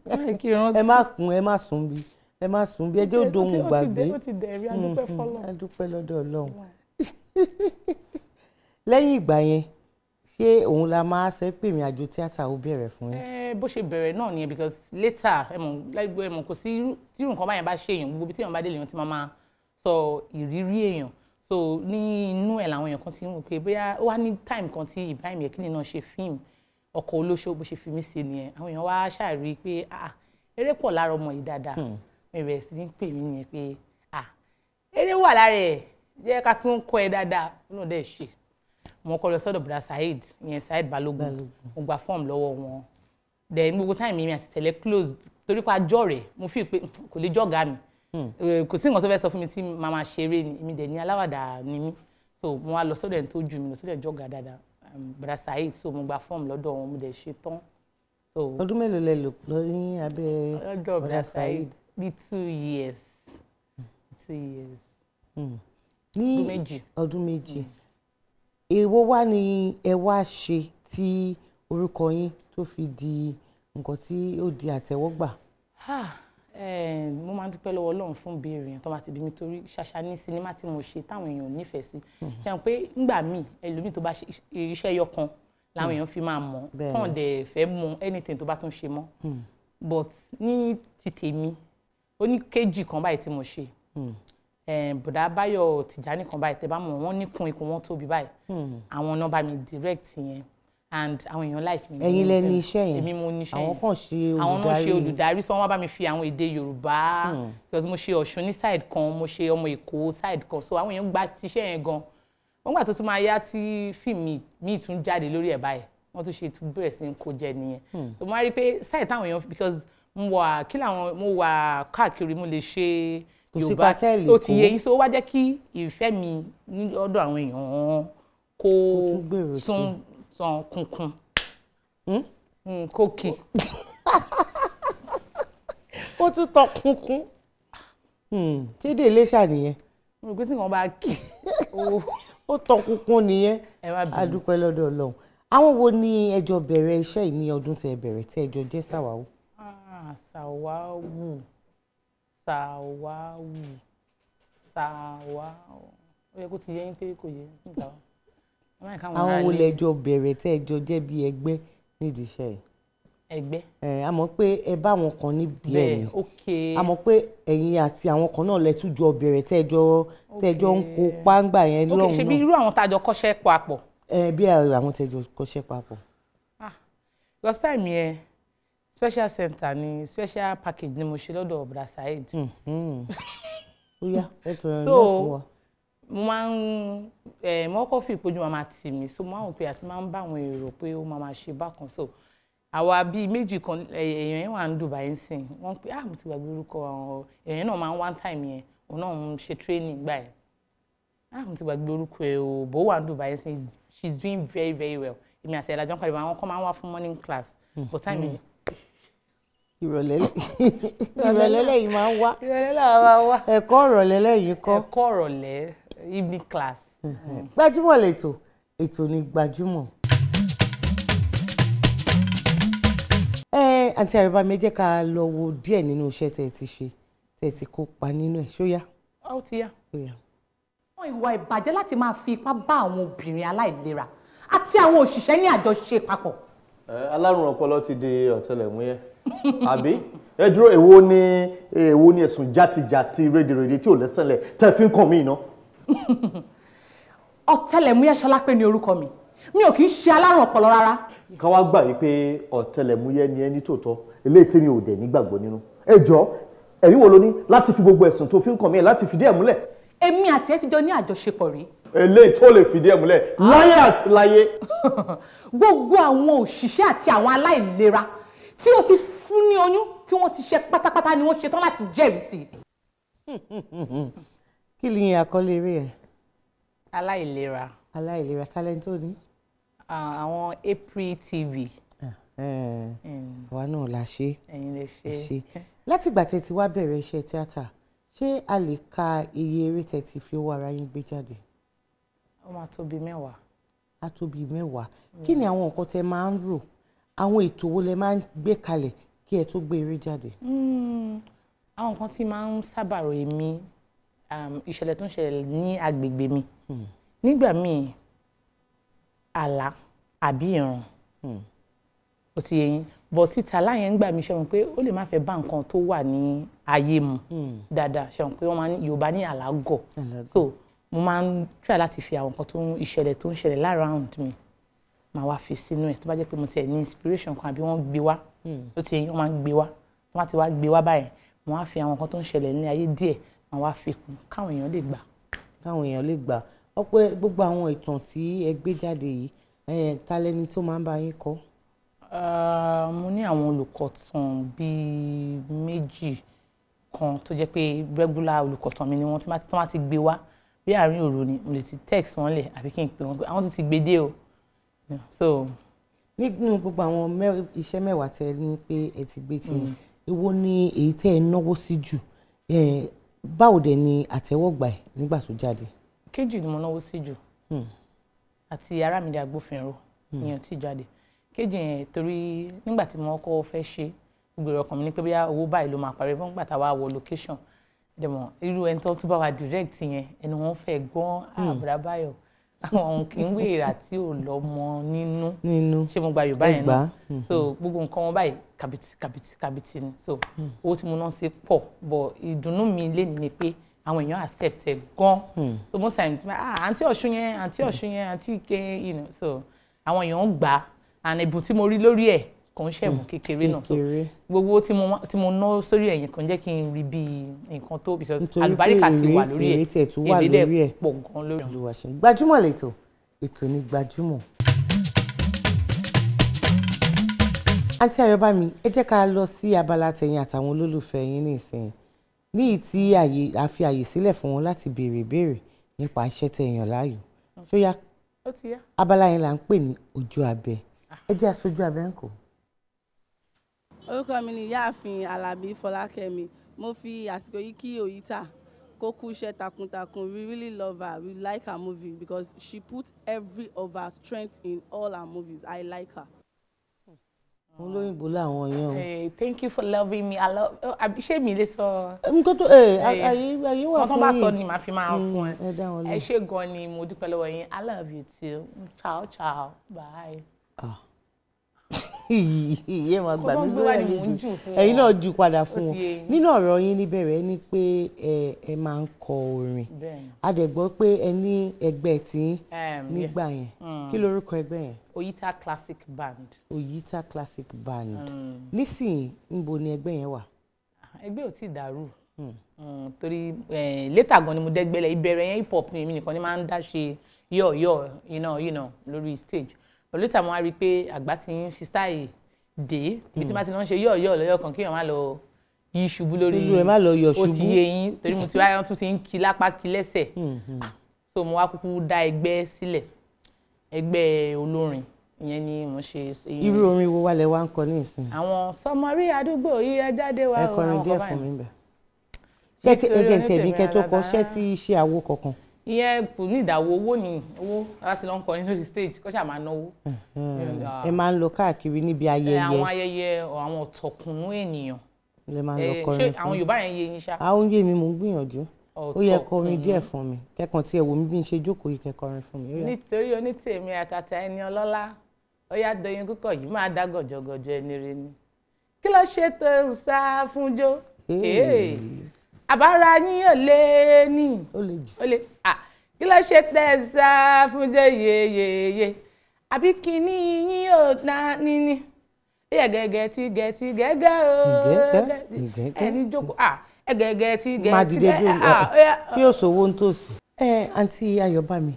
Ẹ má kún, ẹ má sun bí, ẹ má sun bí, ẹ jẹ́ ó dohun gbàgbé. Ó ti dẹ̀rí, a dúpẹ́ fọ́lọ́run. A dúpẹ́ lọ́dọ̀ Ọlọ́run. Lẹ́yìn ìgbà yẹn, ṣé òun la máa sọ pé ìrìn àjò tíátà ó bẹ̀rẹ̀ fún yín? Bó ṣe bẹ̀rẹ̀ náà nìyẹn, because later ẹ mọ̀ láìpẹ́, ẹ mọ̀ kò sí tí nǹkan báyẹn bá ṣe èèyàn, gbogbo ibi tí èèyàn bá dé lèèyàn ti máa sọ ìrírí èèyàn. So ní inú ẹ̀ làwọn èèyàn kan ti ń wò pé bóyá ó wá ní time kan tí Ibrahim Yekini náà ṣe fíìmù Ọkọ̀ Olóṣó, bó ṣe fi mí sí nìyẹn. Àwọn èèyàn wá ṣàrí pé eré pọ̀ lára ọmọ yìí dáadáa. Mo bẹ̀rẹ̀ sí ní pè mí nìyẹn pé eré wà lára ẹ̀, jẹ́ ká tún kọ́ ẹ dáadáa. Ó náà dẹ̀ ṣe. Mo kọ́ lọ sọ́dọ̀ Bùrà Saheed, ìyẹn Saheed Balógun. Mo gba fọ́ọ̀mù lọ́wọ́ wọn. Then gbogbo time mi àti tẹ̀lé close torí pé àjọ rẹ̀, mo fi pé kò lè jọ̀gá mi. Kò sí nǹkan tó fẹ́ sọ fún mi tí màá máa ṣeré ni, èmi dẹ̀ ní aláwàdà ni mí. So mo wá lọ sọ́dọ̀ ẹni tó jù mí lọ, sọ́dọ̀ jọ̀gá dáadáa, Bùrà Saheed. So mo gba fọ́ọ̀mù lọ́dọ̀ wọn, mo dẹ̀ ṣe tán. Ọdún mélòó lẹ lò ní abẹ́ Bùrà Saheed? Bí 2 years. 2 years. Ní ọdún méjì. Èwo wá ni ẹ wá ṣe tí orúkọ yín tó fi di nǹkan tí ó di àtẹ́wọ́gbà? Mo máa ń dúpẹ́ lọ́wọ́ Ọlọ́run fún ìbéèrè yẹn tó bá ti bí mi, torí ṣàṣà ní sinimá tí mo ṣe táwọn èèyàn nífẹ̀ẹ́ sí. Ṣé àwọn pé ńgbà míì ẹlòmíì tó bá ṣe iṣẹ́ ẹyọ kan làwọn èèyàn fi máa mọ̀, tán dẹ̀ fẹ́ mọ anything tó bá tún ṣe mọ́. But ní ti tèmi, ó ní kejì kan báyìí tí mo ṣe. Bùdá Báyọ̀ Tìjání kan báyìí tẹ́ bá mọ̀ wọ́n níkun ikùn wọn tóbi báyìí. Àwọn náà bá mi direct yẹn, and àwọn èèyàn like mi. Ẹ̀yin lẹ ní iṣẹ́ yẹn? Èmi mo ní iṣẹ́ yẹn. Àwọn kan ṣe olùdarí. Àwọn náà ṣe olùdarí, so wọ́n bá mi fi àwọn èdè Yorùbá, because mo ṣe Ọ̀ṣun ní side kan, mo ṣe ọmọ Èkó side kan, so àwọn èèyàn gba tiṣẹ́ yẹn gan. Wọ́n gbà tó tún máa yá tí fíìmù mi tún jáde lórí ẹ̀ báyìí, wọ́n tún ṣe tún bẹ̀rẹ̀ sí kó jẹ nìyẹn. So mo wá rí pé side táwọn èèyàn, because mo wà kí làwọn mo wà káàkiri, mo lè ṣe Yorùbá tó ti yé yín, so ó wá jẹ́ kí ìfẹ́ mi ní ọ̀dọ̀ àwọn èèyàn kó tún tán kunkun kókì. Ó tún tán kunkun. Ṣédè Iléṣà nìyẹn? Mo rò pé tí nǹkan bá kì ó tán kunkun nìyẹn. A dúpẹ́ lọ́dọ̀ Ọlọ́run. Àwọn wo ni ẹ jọ bẹ̀rẹ̀ iṣẹ́ yìí ní ọdún tẹ́ bẹ̀rẹ̀ tẹ́ ẹ jọ jẹ́ Sàwáwù? Sàwáwù, Sàwáwù, Sàwáwù, ó yẹ kó ti yé yín pé kò yé ní Sàwáwù. Àwọn wo lẹ jọ bẹ̀rẹ̀ tẹ́ ẹ jọ jẹ́ bí ẹgbẹ́ nídìí iṣẹ́ yìí? Ẹgbẹ́. A mọ̀ pé ẹ bá àwọn kan nídìí ẹ̀ ni. A mọ̀ pé ẹ̀yin àti àwọn kan náà lẹ tún jọ bẹ̀rẹ̀ tẹ́ ẹ jọ ń kó páńgbà yẹn lọ́hùn náà. Ṣe bí irú àwọn tá a jọ kọ́ṣẹ́ papọ̀. Bí àwọn tẹ́ jọ kọ́ṣẹ́ papọ̀. Last time yẹn, special center ni, special package ni mo ṣe lọ́dọ̀ Bùrà Saheed. Ó yá, ẹ tọrọ ẹ náà fún wa. Mo máa ń mo kọ́kọ́ fi ìpọ́jú máa tì mí, so mo máa ń pè àti máa ń bá àwọn èrò pé ó máa ṣe bákan. So àwa bíi méjì kan, èèyàn yẹn wà ní Dubai nsìn, wọ́n pé mo ti gbàgbé orúkọ àwọn èèyàn náà máa ń one time yẹn, òun náà ń ṣe training gbà yẹn. Mo ti gbàgbé orúkọ ẹ̀ o, bó wà ní Dubai nsìn, she's doing very very well. Èmi àti ẹ̀lájọ́ ń pariwo, àwọn kan máa ń wá fún morning class, but time yẹn. Ìrọ̀lẹ́ lẹ́yìn máa ń wá. Ìrọ̀lẹ́ làwọn máa wá. Ẹ̀kọ́ ìrọ̀lẹ́ lẹ́yìn kọ́. Ẹ̀kọ́ ìrọ̀lẹ́, evening class. Gbajúmọ̀ lètò, ètò ni Gbajúmọ̀. Àǹtí Ayọ̀bámi, jẹ́ ká lọ wo díẹ̀ nínú iṣẹ́ tẹ́ ẹ ti ṣe, tẹ́ ẹ ti kópa nínú ẹ̀, ṣó yá? Ó ti yá. Àwọn ìwà ìbàjẹ́ láti máa fi ipá bá àwọn obìnrin aláìlera àti àwọn òṣìṣẹ́ ní àjọṣe papọ̀. Alárùn ọpọlọ ti di ọ̀tẹlẹ̀múyẹ́, àbí? Ẹ dúró, èwo ni ẹ̀sùn játijàti rédèrèdè tí ò lẹ́sẹ̀lẹ̀ tẹ́ fi ń kàn mí iná? Ọ̀tẹlẹ̀múyẹ́ Ṣọlápé ni orúkọ mi. Mi ò kì í ṣe alárùn ọpọlọ rárá. Ká wá gbà wípé ọ̀tẹlẹ̀múyẹ́ ni ẹ ní tòótọ́, eléyìí tí mi ò dẹ̀ nígbàgbọ́ nínú. Ẹ jọ, ẹ̀rí wo lo ní láti fi gbogbo ẹ̀sùn tó fi ń kàn mí ẹ̀ láti fìdí ẹ̀ múlẹ̀? Èmi àti ẹ ti jọ ní àjọṣepọ̀ rí. Eléyìí tó lè fìdí ẹ̀ múlẹ̀ láyé àti láyé. Gbogbo àwọn òṣìṣẹ́ àti àwọn aláìlera tí ó ti fún ní oyún tí wọ́n ti ṣe pátápátá ni wọ́n ṣetán láti jẹ́rìí sí i. Kí ni àkọlé eré ẹ? Aláìlera. Aláìlera, talent ó ní. Àwọn April TV. Àwa náà la ṣe. Ẹ̀yin lè ṣe. Látìgbà tẹ́ ti wá bẹ̀rẹ̀ iṣẹ́ tíátà, ṣé a lè ka iye eré tẹ́ ti fi owó ara yín gbé jáde? Ó máa tó bíi 10. Á tó bíi 10. Kí ni àwọn nǹkan tẹ́ máa ń rò? Àwọn ètò wo lẹ máa ń gbé kalẹ̀ kí ẹ tó gbé eré jáde? Àwọn nǹkan tí máa ń sábà rò èmi, ìṣẹ̀lẹ̀ tó ń ṣẹlẹ̀ ní agbègbè mi. Nígbà míì, àlá àbí ìran. Ó ti yé yín. But títa láyẹn ń gbà mí, ṣe mọ̀ pé ó lè má fẹ́ bá nǹkan tó wà ní ayé mu dáadáa. Ṣe mọ̀ pé wọ́n máa ń Yorùbá ní àlá gọ̀. So mo máa ń try láti fi àwọn nǹkan tó ń ìṣẹ̀lẹ̀ tó ń ṣẹlẹ̀ l'around mi, màá wá fi sínú ẹ̀. Tó bá jẹ́ pé mo tiẹ̀ ní inspiration kan àbí wọ́n gbé wá, ó ti yé yín, wọ́n máa ń gbé wá. Wọ́n bá ti wá gbé wá báyẹn, mo wá fi àwọn nǹkan tó ń ṣẹlẹ̀ ní ayé díẹ̀, màá wá fi kún káwọn èèyàn lè gbà. Káwọn èèyàn lè gbà. Ọ̀pọ̀ gbogbo àwọn ìtàn tí ẹ gbé jáde yìí, ta lẹni tó máa ń bá yín kọ? Mo ní àwọn olùkọ̀tàn bíi 2 kan tó jẹ́ pé regular olùkọ̀tàn mi ni wọ́n. Tí wọ́n ti gbé wá bí àárín òru ni mo lè ti text wọn lẹ̀ àbí kí n pè wọ́n pé àwọn tó ti gbé dé o. So. Nínú gbogbo àwọn iṣẹ́ 10 tẹ́ ní pé ẹ ti gbé tí, èwo ni èyí tẹ́ ẹ náwó sí jù? Báwo dẹ̀ ni àtẹ́wọ́gbà ẹ̀ nígbà tó jáde? 2 ni mo náwó sí jù. Àti Arámidé Agbófinró, ìyẹn tí jáde. 2 yẹn torí nígbà tí mo kọ́kọ́ fẹ́ ṣe, gbogbo èrò ọkàn mi ní pé bóyá owó báyìí ló máa parí fún nígbà tá a wá wọ location. Dẹ̀mọ̀ irú ẹni tó tún bá wa direct yẹn, ẹnu wọn fẹ́ gbọ́n àbúrà báyọ̀. Àwọn kì í wé ìrà tí ò lọ́mọ nínú. Ṣé mo gba Yorùbá yẹn náà? So gbogbo nǹkan wọn báyìí kàbìtì kàbìtì kàbìtì ni. So owó tí mo ná sí pọ̀, but ìdùnnú mi lénìí ni pé àwọn èèyàn accept ẹ gan. So most times, àǹtí Ọ̀ṣun yẹn, àǹtí Ọ̀ṣun yẹn, àǹtí Ike, you know, so àwọn èèyàn gbà á. And ẹ̀bùn tí mo rí lórí ẹ̀ kò ń ṣẹ̀bùn kékeré náà. So gbogbo tí mo ná sórí ẹ̀yìn kò ń jẹ́ kí n rí bí nǹkan tó, because àlùbáríkà ti wà lórí ẹ̀, èrè dẹ̀ pọ̀ gan lórí ẹ̀. Gbajúmọ̀ lẹ́tọ̀, ètò ní Gbajúmọ̀. Àǹtí Ayọ̀bámi, ẹ jẹ́ ká lọ sí abala tẹ̀yin àtàwọn olólùfẹ́ yín nísìnyí, ní ìtí a fi àyè sílẹ̀ fún wọn láti béèrè ìbéèrè nípa iṣẹ́ tẹ́ yàn láàyò. Ṣó yá? Abala yẹn là ń pè ní ojú abẹ. Ẹ jẹ́ aṣojú abẹ ń kò. Orúkọ mi ni Ìyáàfin Alábí Fọlákẹ́mi. Mo fi àsìkò yìí kí Oyita kó kú iṣẹ́ takuntakun. We really love her. We like her movie because she put every of her strength in all her movies. I like her. Olóyìnbó làwọn yẹn o. Thank you for loving me. I love. Ṣé mi lè sọ. Nǹkan tó ayé wà fún yín. Wọ́n tó bá sọ ni màá fi máa fún ẹ. Ẹ ṣé gan ni, mo dúpẹ́ lọ́wọ́ yín. I love you too. Ciao ciao. Bye. Ìyẹn máa gbà mí lórí àlejò. Ẹ̀yin náà jù padà fún wọn. Nínú ọ̀rọ̀ yín níbẹ̀rẹ̀ ni pé ẹ máa ń kọ orin. A dẹ̀ gbọ́ pé ẹ ní ẹgbẹ́ tí nígbà yẹn. Kí lorúkọ ẹgbẹ́ yẹn? Oyita Classic Band. Oyita Classic Band. Nísìnyí, níbo ni ẹgbẹ́ yẹn wà? Ẹgbẹ́ ò tí ì dàrú. Torí later gan ni mo dẹ́gbẹ́lẹ̀. Ìbẹ̀rẹ̀ yẹn hip hop ni èmi nìkan ni máa ń dá ṣe yọ̀ọ̀yọ̀, you know, lórí stage. But later mo wá rí i pé àgbà ti ń fi style dé ibi tí má ti lọ ń ṣe yọ̀ọ̀yọ̀ lọ́yọ̀ kan, kéèyàn má lọ yí ṣubú lórí. Ó ti yé yín, torí mo ti wá tún ti ń kí lápá kí lẹ́sẹ̀. So mo wá kúkú dá ẹgbẹ́ sílẹ̀, ẹgbẹ́ olórin ìyẹn ni mo ṣe. Irú orin wo wá lẹ wá ń kọ ní ìsìn? Àwọn sọmọrí àdúgbò yìí ẹ jáde wá. Ẹ kọrin díẹ̀ fún mi bẹ́ẹ̀. Ṣé ti ẹjẹ ti ẹbí kẹ tó kọ, ṣé ti ṣe àwo kankan? Ìyẹn kò ní ìdáwó, owó ni owó láti lọ ń kọrin lórí stage kó ṣáà máa náwó. Ẹ máa ń lọ káàkiri níbi ayẹyẹ. Àwọn ayẹyẹ àwọn ọ̀tọ̀kùnú ènìyàn. Lè máa ń lọ kọrin fún. Ṣé àwọn Yorùbá yẹn yé yín ṣá? Àwọn yé mi, mò ń gbìyànjú. Ó yẹ kọrin díẹ̀ fún mi, kẹ́kàn tí ẹ wò mí bí n ṣe jókòó yìí, kẹ́ kọrin fún mi. Nítorí onítèmi àtàtà ẹni ọlọ́lá, ó yá Doyin Kúkọ̀ yìí máa dá gọ̀jọ̀gọ̀jọ̀ ẹni rẹ ni. Kí ló ṣe tó ń sá fún jó? Àbára yín ò lé ní. Ó lè jù. Ó lè. Kí ló ṣe tẹ́ sá fún jẹ́ yeyeye? Àbí kíní yín ò ná níní? Ẹ̀gẹ̀gẹ̀ tí gẹ̀ tí gẹ́gẹ́ o. Ẹni jókòó, ẹ̀gẹ̀gẹ̀ tí gẹ̀ tí gẹ́gẹ́. Kí o sòwò ń tòsí. Ẹ àǹtí Ayọ̀bámi,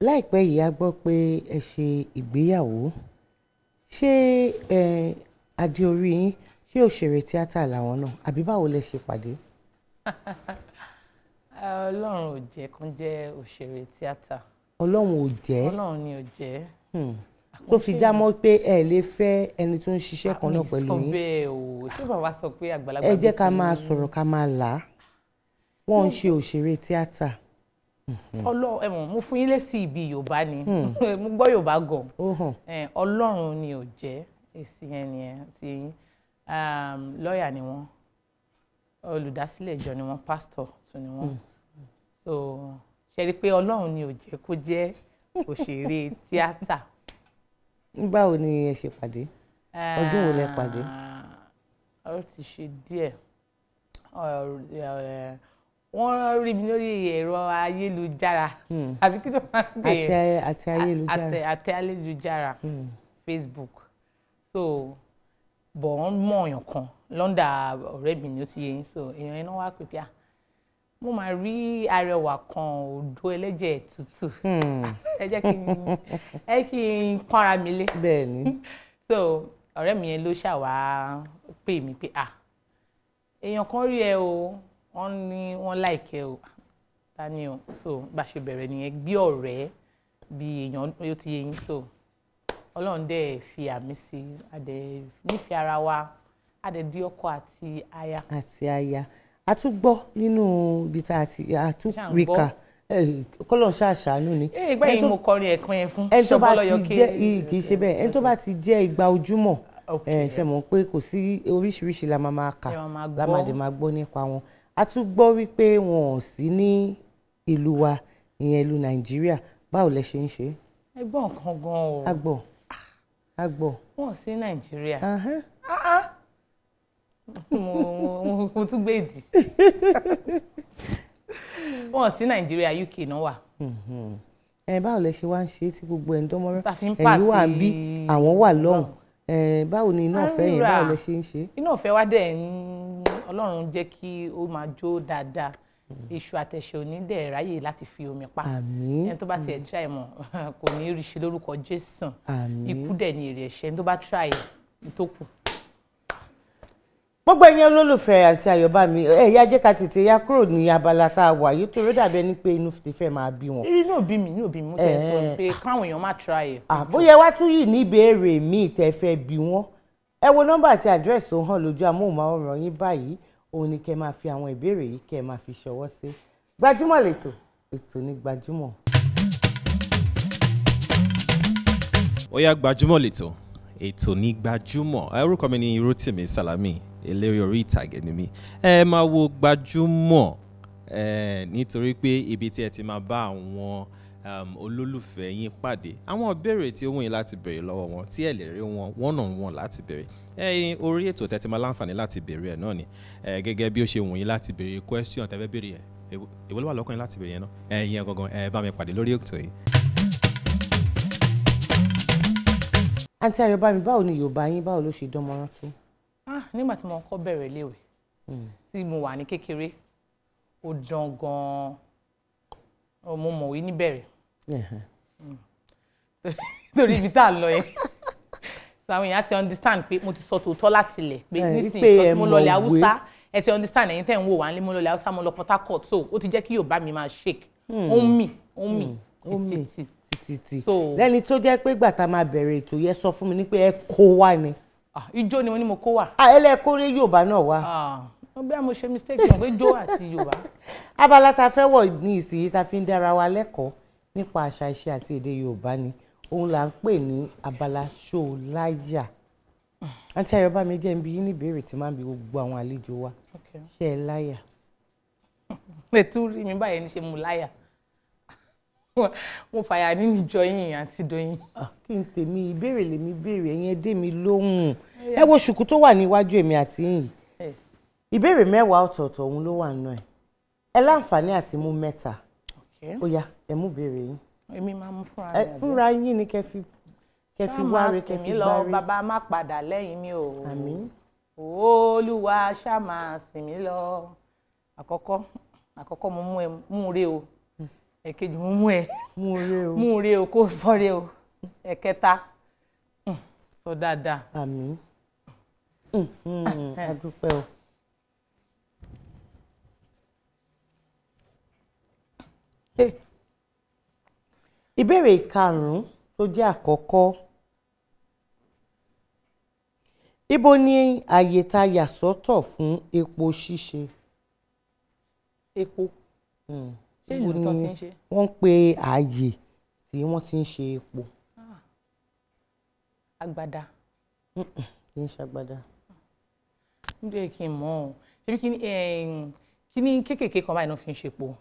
láìpẹ́ yìí a gbọ́ pé ẹ ṣe ìgbéyàwó. Ṣé adé orí yín ṣé òṣèré tíátà làwọn náà àbí báwo lẹ ṣe pàdé? Ọlọ́run ò jẹ́ kán jẹ́ òṣèré tíátà. Ọlọ́run ò jẹ́. Ọlọ́run ni ò jẹ́. Tó fi já mọ́ pé ẹ lè fẹ́ ẹni tó ń ṣiṣẹ́ kan náà pẹ̀lú yín. Sọ bẹ́ẹ̀ o, ṣé bàbá sọ pé àgbàlagbà. Ẹ jẹ́ ká máa sọ̀rọ̀ ká máa là á. Wọ́n ń ṣe òṣèré tíátà. Ọlọ́run ẹ̀wọ̀n mo fún yín lésì ibi Yorùbá ni, mo gbọ́ Yorùbá gan. Ọlọ́run ni ò jẹ́, èsì yẹn nìyẹn ti yín. Lọ́ọ̀yà ni wọ́n, olùdásílẹ̀ ìjọ ni wọ́n, pásítọ̀ tún ni wọ́n. So ṣe rí i pé Ọlọ́run ni ò jẹ́ kó jẹ́ òṣèré tíátà. Báwo ni ẹ ṣe pàdé? Ọdún wo lẹ pàdé? Ó ti ṣe díẹ̀. Wọ́n rí mi lórí ẹ̀rọ ayélujára. Àbí kí ló máa ń pè é? Àti ayélujára. Àti ayélujára, Facebook. So bọ̀ wọ́n mọ̀ ọ̀yàn kan lọ́ndà ọ̀rẹ́ mi ni ó ti yé yín. So èèyàn iná wá pè pé à, mo máa rí arẹwà kan òdo ẹlẹ́jẹ̀ tútù. Ẹ jẹ́ kí n pọ́nra mi lé. Bẹ́ẹ̀ni. So ọ̀rẹ́ mi yẹn ló ṣàwá pè mí pé à, èèyàn kan rí ẹ o, wọ́n ní wọ́n láìkẹ́ o, ta ni o? So bá ṣe bẹ̀rẹ̀ nìyẹn, bí ọ̀rẹ́ bí èèyàn ó ti yé yín. So Ọlọ́run dẹ̀ fi àmì sí i, a dẹ̀ nífẹ̀ẹ́ ara wa, a dẹ̀ di ọkọ àti aya. Àti aya. A tún gbọ́ nínú ibi tá a ti a tún rí kà, kọ́lọ̀ ṣàṣàánú ni. Ìgbà yìí mo kọrin ẹ̀kan yẹn fún ẹni tó bá ti jẹ́ kì í ṣe bẹ́ẹ̀, ẹni tó bá ti jẹ́ ìgbà ojúmọ̀ ṣe mọ̀ pé kò sí oríṣiríṣi la máa kà, la máa dẹ̀ máa gbọ́ nípa wọn. A tún gbọ́ wípé wọn ò sí ní ìlú wa, ìyẹn ìlú Nàìjíríà. Báwo lẹ ṣe ń ṣe? Ẹ gbọ́ nǹkan gan o. A gbọ́, a gbọ́. Wọn ò sí Nàìjíríà. Mo tún gbé ìdí. Wọn sí Nàìjíríà, UK náà wà. Ẹ báwo lẹ ṣe wá ń ṣe tí gbogbo ẹ̀ ń dánmọ́rán? Ẹ̀yin wà ń bí, àwọn wà lọ́hùn. Báwo ni iná ọ̀fẹ́ yẹn, báwo lẹ ṣe ń ṣe? Iná ọ̀fẹ́ wa dẹ̀ ń Ọlọ́run jẹ́ kí ó máa jó dáadáa. Iṣu àtẹ̀ṣẹ̀ òní dẹ̀ ráyè láti fi omi pa. Ẹni tó bá tiẹ̀ try mọ̀ kò ní rí ṣe lórúkọ Jésù. Ikú dẹ̀ ni èrè ẹ̀ṣẹ̀, ẹni tó bá try tó kù. Gbogbo ẹ̀yin olólùfẹ́ àǹtí Ayọ̀bámi, ẹ yá jẹ́ ká tètè yá kúrò ní abala tá a wà yìí torí dàbí ẹni pé inú ti fẹ́ máa bí wọn. Inú òbí mi, inú òbí mi, mo tẹ̀ sọ pé káwọn èèyàn má try ẹ̀. Bóyá wá tún yìí ní ìbéèrè míì tẹ́ fẹ́ bí wọ́n. Ẹ wo nọ́mbà àti àdírẹ́sì tó hàn lójú amóhùnmáwòrán yín báyìí, òun ni kẹ́ máa fi àwọn ìbéèrè yìí kẹ́ máa fi ṣọwọ́ sí. Gbajúmọ̀ lẹ́tọ̀, ètò ní Gbajúmọ̀. Ó yá, Gbajúmọ̀ lẹ́tọ̀, ètò ní Gbajúmọ̀. Orúkọ mi ni Rotimi Salami, eléré orí ìtàgé ni mí. Ẹ máa wo Gbajúmọ̀ nítorí pé ibi tí ẹ ti máa bá àwọn olólùfẹ́ yín pàdé, àwọn ìbéèrè tí ó wù yín láti béèrè lọ́wọ́ wọn tí ẹ lè rí wọn one on one láti béèrè orí ètò tẹ́ ti máa láǹfààní láti béèrè ẹ̀ náà ni gẹ́gẹ́ bí ó ṣe wù yín láti béèrè question tẹ́ fẹ́ béèrè ẹ̀, èwo ló wà lọ́kàn yín láti béèrè yẹn náà, ẹ̀yin gangan ẹ bá mi pàdé lórí ètò yìí. Àǹtí Ayọ̀bámi, báwo ni Yorùbá yín, báwo ló ṣe dánmọ́rán tó? Nígbà tí mo kọ́ bẹ̀rẹ̀ léwe tí mo wà ní kékeré, ó dán gan-an, mo mọ̀wé níbẹ̀rẹ̀ torí ibi tá a lọ yẹn, so àwọn èèyàn ti understand pé mo ti sọ tòótọ́ láti ilẹ̀ pé nísìnyí mo lọ ilẹ̀ Haúsá, ẹ ti understand ẹ̀yin tẹ̀ ń wò wá nílé, mo lọ ilẹ̀ Haúsá, mo lọ Port Harcourt, so ó ti jẹ́ kí Yorùbá mi máa shake, ó ń mì, ó ń mì títí títí. Lẹ́ni tó jẹ́ pé ìgbà tá a máa bẹ̀rẹ̀ ètò yẹn sọ fún mi ní pé ẹ kó wá ni. Ijó ni mo ní mo kó wà. Ẹ lẹ kórè Yorùbá náà wá. Bí a mo ṣe mistake mọ̀ pé ijó àti Yorùbá. Abala tá a fẹ́ wọ̀ ní ìsinyìí tá a fi ń dára wa lẹ́kọ̀ọ́ nípa àṣà ìṣe àti èdè Yorùbá ni, òun là ń pè ní abala ṣó láyà. Àǹtí Ayọ̀bámi, jẹ́ ń bi yín ní ìbéèrè tí máa ń bi gbogbo àwọn àlejò wa. Ṣé ẹ láyà? Ètò rí mi báyìí ní ṣe mo láyà, mo fàyà nínú ìjọ yín àti Doyin. Kí n tèmi ìbéèrè lèmi béèrè, ẹ̀yin ẹ dé mi lóhùn. Ẹ wo ṣùkú tó wà níwájú èmi àti yín, ìbéèrè 10 ọ̀tọ̀ọ̀tọ̀ òun ló wà nínú ẹ̀. Ẹ láǹfààní àti mú 3. Ó yá, ẹ mú béèrè yín. Èmi máa mú fúnra mi. Fúnra yín ni kẹ́ fi wáre, kẹ́ fi gbáre. Bàbá má padà lẹ́yìn mi o. Àmín. Olúwa ṣá máa sìn mí lọ. Àkọ́kọ́ mo mú ẹ mú re o. Ẹ̀kejì mo mú ẹ mú re o kó sọ re o. Ẹ̀kẹta sọ dáadáa. Àmín. A dúpẹ́ o. Ìbéèrè ìkarùn-ún tó jẹ́ àkọ́kọ́. Ibo ni àyè tá a yà sọ́tọ̀ fún epo ṣíṣe? Epo? Ṣé ìlú tó ti ń ṣe? Wọ́n ń pe ààyè tí wọ́n ti ń ṣe epo. Agbada. Kì í ṣe agbada. Níbi kí n mọ̀ ọ́. Ṣebí kí ní kéékèèké kan báyìí náà fi ń ṣe epo?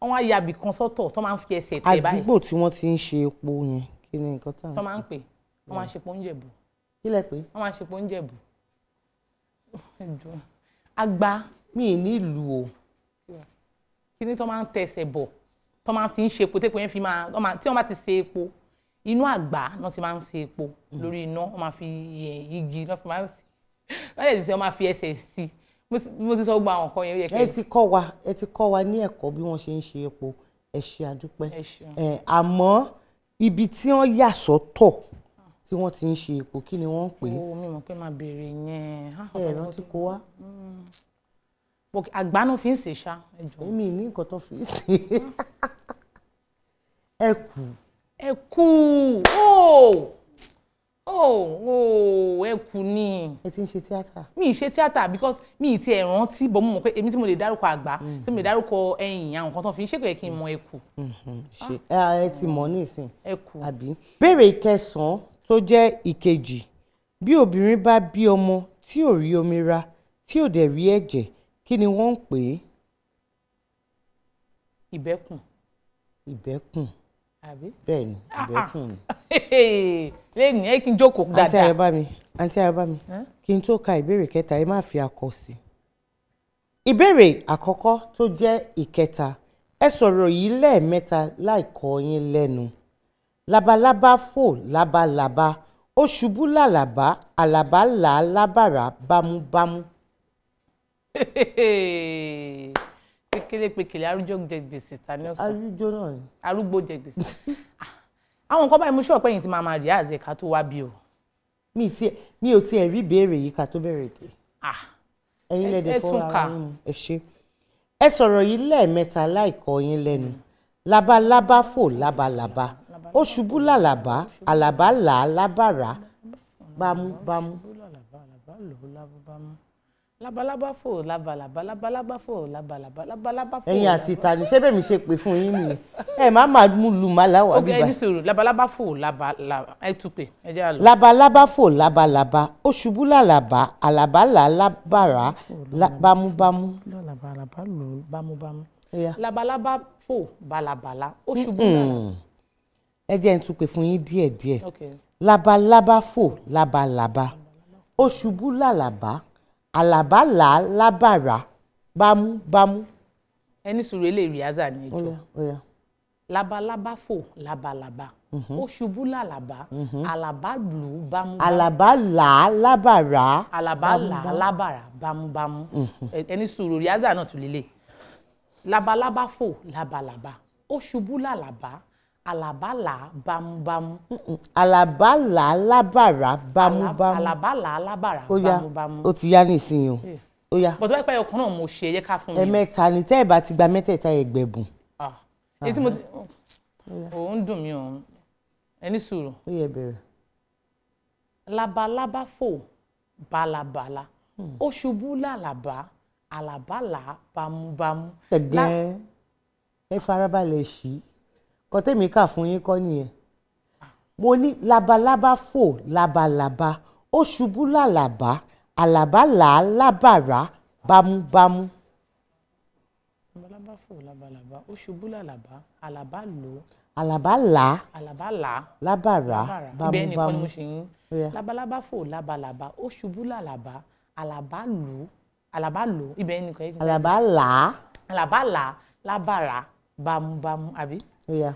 Wọ́n á ya ibì kan sọ́tọ̀ tó máa ń fi ẹsẹ̀ tẹ̀ báyìí. Àdúgbò tí wọ́n ti ń ṣe epo yẹn, kí ni nǹkan tá à ń pè? Tó máa ń pè, wọ́n máa ń ṣe epo Ìjẹ̀bú. Kí lẹ pè? Wọ́n máa ń ṣe epo Ìjẹ̀bú. Agba. Mi ì ní ìlú o. Kí ni tó máa ń tẹsẹ̀ bọ̀ tó máa ti ń ṣe epo tépo yẹn fi máa tí wọ́n bá ti ṣe epo inú àgbá náà ti máa ń ṣe epo lórí iná, wọ́n máa fi igi náà fi máa ń ṣe, wọ́n lè ṣe wọ́n máa fi ẹsẹ̀ sí i. Mo ti sọ gbogbo àwọn nǹkan yẹn. Ẹ ti kọ́ wa ní ẹ̀kọ́ bí wọ́n ṣe ń ṣe epo. Ẹ ṣé àdúpẹ́. Àmọ́ ibi tí wọ́n yà sọ́tọ̀ tí wọ́n ti ń ṣe epo, kí ni wọ́n ń pè é? Ó mi mọ̀ pé máa béèrè yẹn. Ẹ rántí kó wá. Àgbá náà fi ń ṣe ṣá. Èmi ní nǹkan tó fi ń ṣe. Ẹ kú. Ẹ kú. Ẹ kú ni. Ẹ ti ń ṣe tíátà. Mi ì ṣe tíátà because mi ì tiẹ̀ rántí, bọ́ mo mọ̀ pé èmi tí mo lè dárúkọ àgbá, tí mo lè dárúkọ ẹ̀yìn àwọn nǹkan tó fi ń ṣe, kò yẹ kí n mọ ẹkù. Ṣe ẹ ti mọ̀ nísìn. Ẹ kú. Àbí. Béèrè ìkẹsàn-án tó jẹ́ ìkejì. Bí obìnrin bá bí ọmọ tí ò rí omi ra, tí ò dẹ̀ rí ẹ̀jẹ̀, kí ni wọ́n ń pè é? Ìbẹ́kùn. Ìbẹ́kùn. Àbí? Bẹ́ẹ̀ni, ìbẹ́kùn ni. Lẹ́yìn ẹ kí n jókòó dáadáa. Àǹtí Ayọ̀bámi, kí n tó ka ìbéèrè kẹta, ẹ má fi akọ sí i. Ìbéèrè àkọ́kọ́ tó jẹ́ ìkẹta, ẹ sọ̀rọ̀ yìí lẹ́ẹ̀mẹ́ta láì kọ yín lẹ́nu. Labalábá fò labalábá, ó ṣubú làlàbá, àlàbá là á lábàrá bámúbámú. Kékeré pekèlè arúgbó jẹ gbèsè ta ní ọ̀sán. Arúgbó náà ni. Arúgbó jẹ gbèsè. Àwọn nǹkan báyìí mo ṣọ́ pé yìí ti máa máa rí àzẹ ká tó wá bí o. Mi ò tiẹ̀ rí ìbéèrè yìí ká tó bẹ̀rẹ̀ ètò. Ẹ̀yin lẹ́dẹ̀ fọ́ra ara yín. Ẹ ṣe. Ẹ sọ̀rọ̀ yìí lẹ́ẹ̀mẹ́ta láì kọ yín lẹ́nu. Labalábá fò labalábá, ó ṣubú làlàbá, àlàbá là á lábàrá bámúbámú. Labalábá fò labalábá, labalábá fò labalábá, labalábá fò. Ẹ̀yin àti ìta ni ṣé bẹ́ẹ̀ mi ṣe pè fún yín nìyẹn. Ẹ má máa mú lu màláwà bíbá. Ok, ẹni sùúrù. Labalábá fò labalábá, ẹ tún pè ẹ jẹ́ àlọ́. Labalábá fò labalábá, ó ṣubú làlàbá, àlàbá là á lábàrá bámúbámú. Labalábá lò bámúbámú. Labalábá fò balabala, ó ṣubú làlàbá. Ẹ jẹ́ n tún pè fún yín díẹ̀díẹ̀. Labalábá fò labalábá, ó ṣubú làlàbá, àlàbá là á lábàrá bámúbámú. Ẹni sùúrù, eléyìí rìhásà ni ẹjọ́. Labalábá fò labalábá, ó ṣubú làlàbá, àlàbá lù ú bámúbámú. Àlàbá là á lábàrá. Àlàbá là á lábàrá bámúbámú. Ẹni sùúrù, rìhásà náà tún lélẹ̀. Labalábá fò labalábá, ó ṣubú làlàbá, àlàbá là á bámúbámú. Àlàbá là á lábàrá bámúbámú. Àlàbá là á lábàrá bámúbámú. Ó ti yá nísìnyí o. Ó yá. Bọ̀dọ̀ pẹ́ ọkùnrin náà mo ṣe, ẹ jẹ́ ká fún mi. Ẹ̀mẹ́ta ni tẹ́ ẹ̀ bá ti gba mẹ́tẹ̀ẹ̀ta ẹgbẹ̀bùn. Etí mo ti òun dùn mí o. Ẹni sùúrù. Ó yẹ bẹ̀rẹ̀. Labalábá fò balabala, ó ṣubú làlàbá, àlàbá là á bámúbámú. Ẹ̀gbẹ́ ẹ farabalẹ̀ sí i. Kọ́tẹ́mi kà fún yín kọ́ nìyẹn. Mo ní labalábá fò labalábá, ó ṣubú làlàbá, àlàbá là á lábàrá bámúbámú. Labalábá fò labalábá, ó ṣubú làlàbá, àlàbá lò ó. Àlàbá là á. Àlàbá là á. Lábàrá bámúbámú. Labalábá fò labalábá, ó ṣubú làlàbá, àlàbá lò ó, àlàbá lò ó, ibẹ̀ nìkan. Àlàbá là á. Àlàbá là á Lábàrá bámúbámú àbí. Yeah.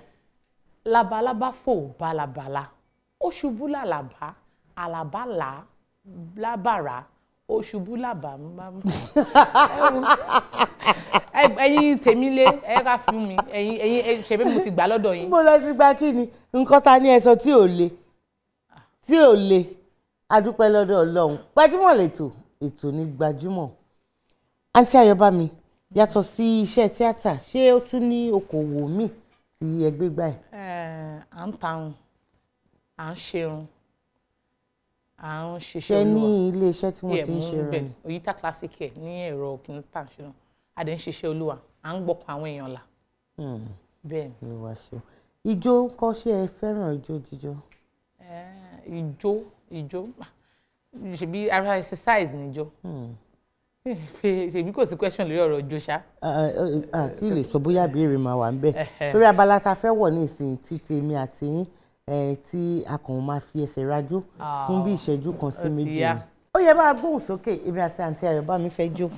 Labalábá fò bálabàla, ó ṣubú làlàbá, àlàbá là lábàrá, ó ṣubú làbàmúbámú. Ẹ̀yin tèmi lé ẹ ká fún mi, ẹ̀yin ṣebí mo ti gbà lọ́dọ̀ yín. Mo lọ ti gba kí ni nǹkan ta ní ẹsọ tí ò le tí ò le. Adúpẹ́ lọ́dọ̀ Ọlọ́run. Gbajúmọ̀ lètò, ètò ní gbajúmọ̀. Àǹtí Ayọ̀bámi, yàtọ̀ sí iṣẹ́ tíátà, ṣé ó tún ní okòwò míì tí ẹ gbé gbà ẹ̀? À ń tarun, à ń ṣerun, à ń ṣiṣẹ́. Ṣé ní ilé iṣẹ́ tí wọ́n ti ń ṣerun? Bẹ́ẹ̀, Oyita Classic Hair ní ẹ̀rọ kìnnìún tá à ń ṣe náà. A dẹ̀ ń ṣiṣẹ́ Olúwa, à ń gbọ́kàn àwọn èèyàn là. Bẹ́ẹ̀ ni. Olúwa ṣeun. Ijó ńkọ́, ṣé ẹ fẹ́ràn ijó jíjó? Ijó ṣebí ara exercise níjó. Ṣebí kò sí question lórí ọ̀rọ̀ ijó ṣá. Àti lè sọ bóyá béèrè máa wà ńbẹ̀ torí abala tá a fẹ́ wọ̀ ní ìsìn tí tèmi àti yín tí a kàn máa fi ẹsẹ̀ rajó fún bí ìṣẹ́jú kan sí méjì. Ó yẹ bá a gbóhùn sókè, èmi àti àǹtí Ayọ̀bámi fẹ́ jó.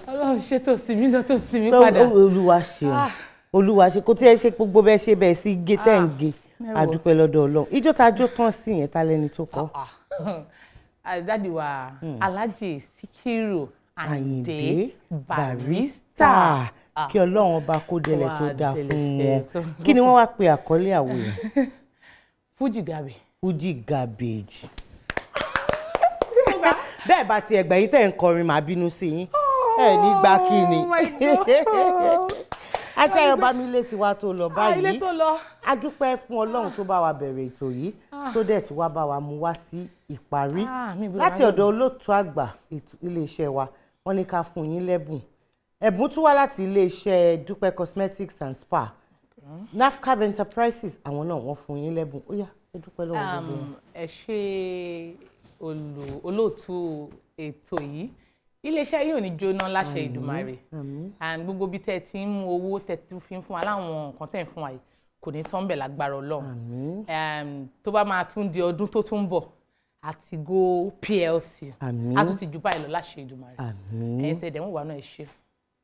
Ọlọ́run ṣe tó sì mí lọ tó sì mí padà. Olúwa ṣeun, Olúwa ṣe kò tí ẹ ṣe gbogbo bẹ́ẹ̀ ṣe bẹ́ẹ̀ sí gé tẹ́ ń gé. Àdúpẹ́ lọ́dọ̀ Ọlọ́run. Ijó ta jó tán sí yẹn, ta lẹni tó kọ́? Dádì wa Alhaji Sikiru Ayinde Barrister, kí Ọlọ́run ọba kó délẹ̀ tó dáa fún wọn. Kí ni wọ́n wá pe àkọlé àwo yẹn? Fuji Garbage. Fuji Garbage. Bẹ́ẹ̀ bá ti ẹ̀gbẹ́ yín tẹ̀ ń kọrin, màá bínú sí yín. Ẹ ní gbà kí ni. Àǹtí Ayọ̀bámi, ilé tiwa tó lọ báyìí. A dúpẹ́ fún Ọlọ́run tó bá wa bẹ̀rẹ̀ ètò yìí, tó dẹ̀ tún wá bá wa mú wá sí ìparí. Láti ọ̀dọ̀ olóòtú àgbà iléeṣẹ́ wa, wọ́n ní ká fún yín lẹ́bùn. Ẹ̀bùn tún wá láti iléeṣẹ́ Dúpẹ́ Cosmetics and Spa, Nafcab Enterprises, àwọn náà wọ́n fún yín lẹ́bùn. Ó yá, ẹ dúpẹ́ lọ́wọ́ gbogbo wọn. Ẹ ṣé olóòtú ètò yìí, iléeṣẹ́ yìí ò ní jóná láṣẹ Ìdùmarè, and gbogbo bí tẹ́ ẹ ti ń mú owó tẹ́ ẹ fi ń fún wa láwọn nǹkan tẹ́ ẹ ń fún wa yìí kò ní tán bẹ̀ lágbára Ọlọ́run. Tó bá máa tún di ọdún tó tún bọ̀, àti Go PLC á tún ti ju báyìí lọ láṣẹ Ìdùmarè. Ẹ̀yin tẹ́ ẹ dẹ̀ ń wà náà, ẹ ṣé.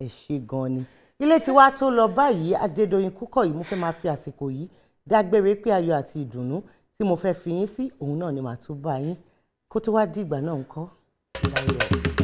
Ẹ ṣé gan ni. Ilé tiwa tó lọ báyìí, Adédoyin Kúkọ̀yí, mo fẹ́ máa fi àsìkò yìí dágbére pé ayọ̀ àti ìdùnnú tí mo fẹ́ fi yín sí òun náà ni màá tún bá yín kó tó wá dìgbà náà ńkọ́. Láyọ̀.